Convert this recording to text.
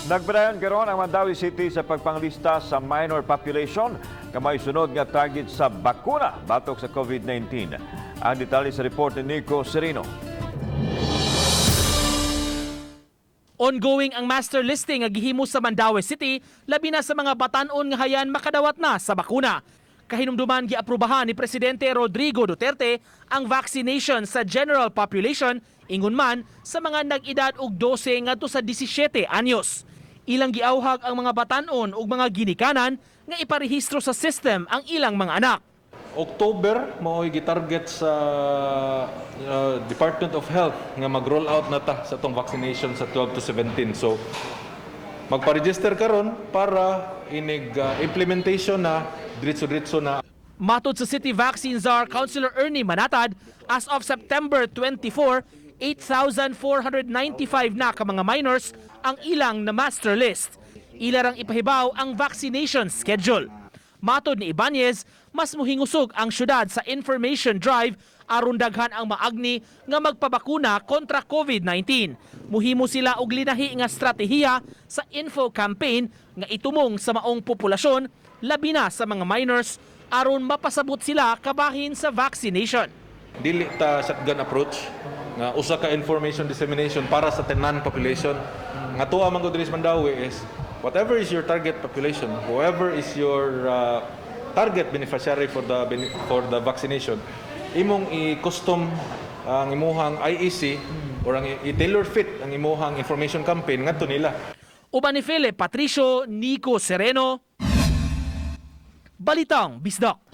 Nagpadayon karon ang Mandaue City sa pagpanglista sa minor population nga may sunod nga target sa bakuna batok sa COVID-19. Ang detalye sa report ni Nico Sereno. Ongoing ang master listing nga gihimo sa Mandaue City, labi na sa mga batan-on nga hayan makadawat na sa bakuna. Kahinumduman giaprubahan ni Presidente Rodrigo Duterte ang vaccination sa general population, ingon man sa mga nag-edad og 12 ngadto sa 17 anyos. Ilang giawhag ang mga batan-on ug mga ginikanan nga iparehistro sa system ang ilang mga anak. October mao'y gitarget sa Department of Health nga mag-roll out na ta sa atong vaccination sa 12 to 17. So magpa-register karon para inig implementation na, diretso-diretso na. Matod sa City Vaccine Czar Councilor Ernie Manatad, as of September 24, 8,495 na ka mga minors ang ilang na master list. Ila rang ipahibaw ang vaccination schedule. Matod ni Ibanez, mas muhingusog ang syudad sa information drive aron daghan ang maagni nga magpabakuna kontra COVID-19. Muhimo sila og linahi nga estratehiya sa info campaign nga itumong sa maong populasyon, labi na sa mga minors, aron mapasabot sila kabahin sa vaccination. Dili ta shotgun approach nga usa ka information dissemination para sa tanan population. Nga tuwa man gud diri sa Mandaue is whatever is your target population, whoever is your target beneficiary for the vaccination, imong i-custom ang imuhang IEC or ang i-tailor fit ang imuhang information campaign ngadto nila. Uban ni Philip Patricio, Nico Sereno, Balitang Bisdak.